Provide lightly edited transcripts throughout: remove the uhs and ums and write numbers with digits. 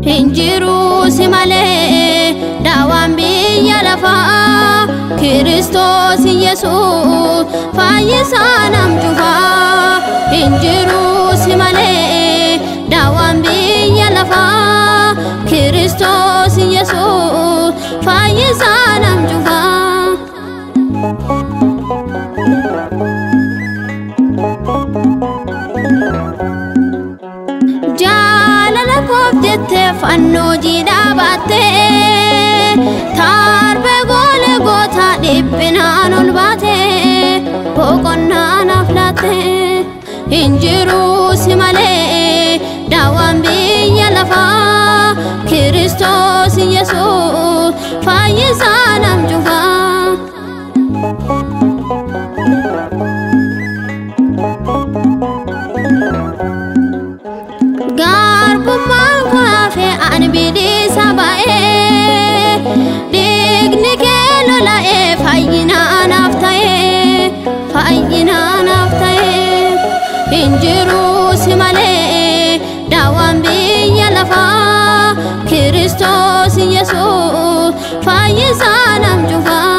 Hinjiru si malee daawaan biyya lafaa Kiristoos Yesuus fayyisaa nam cufaa. Hinjiru si malee daawaan biyya lafaa Kiristoos Yesuus fayyisaa nam cufaa. Jaalala koof jettee fannoo jiidhaa baattee taarbe goole goota dhiphinaan ol baatee boqonnaa naaf laattee. Hinjiru si malee daawaan biyya lafaa Kiristoos Yesuus fayyisaa nam cufaa. Garbummaan koo hafee ani bilisa ba'ee dhiigni kee lola'ee fayyina naaf ta'ee fayyina naaf ta'ee. Hinjiru si malee daawaan biyya lafaa Kiristoos Yesuus fayyisaa nam cufaa.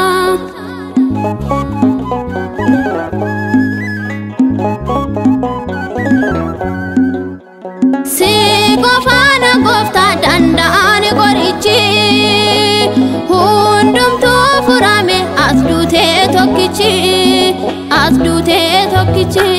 Si qofaana gooftaa danda'aan qorichi hundumtuu furame as duutee tokkichi as duutee tokkichi.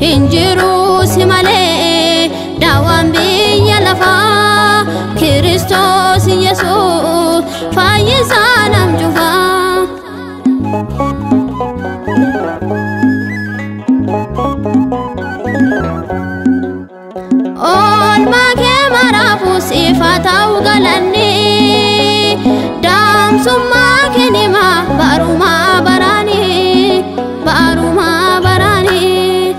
Hinjiru si malee daawaan biyya lafaa Kiristoos Yesuus fayyisaa nam cufaa. Oolmaa kee maraafuu siif haa ta'u galanni daamsummaa kenimaa barumaa baraanii barumaa baraanii.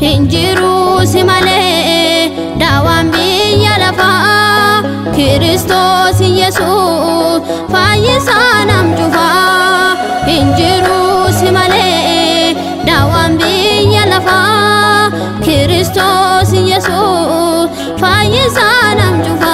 Hinjiru si malee daawaan biyya lafaa Kiristoos Yesuus fayyisaa nam cufaa. Hinjiru si malee daawaan biyya lafaa Kiristoos Yesuus fayyisaa nam cufaa.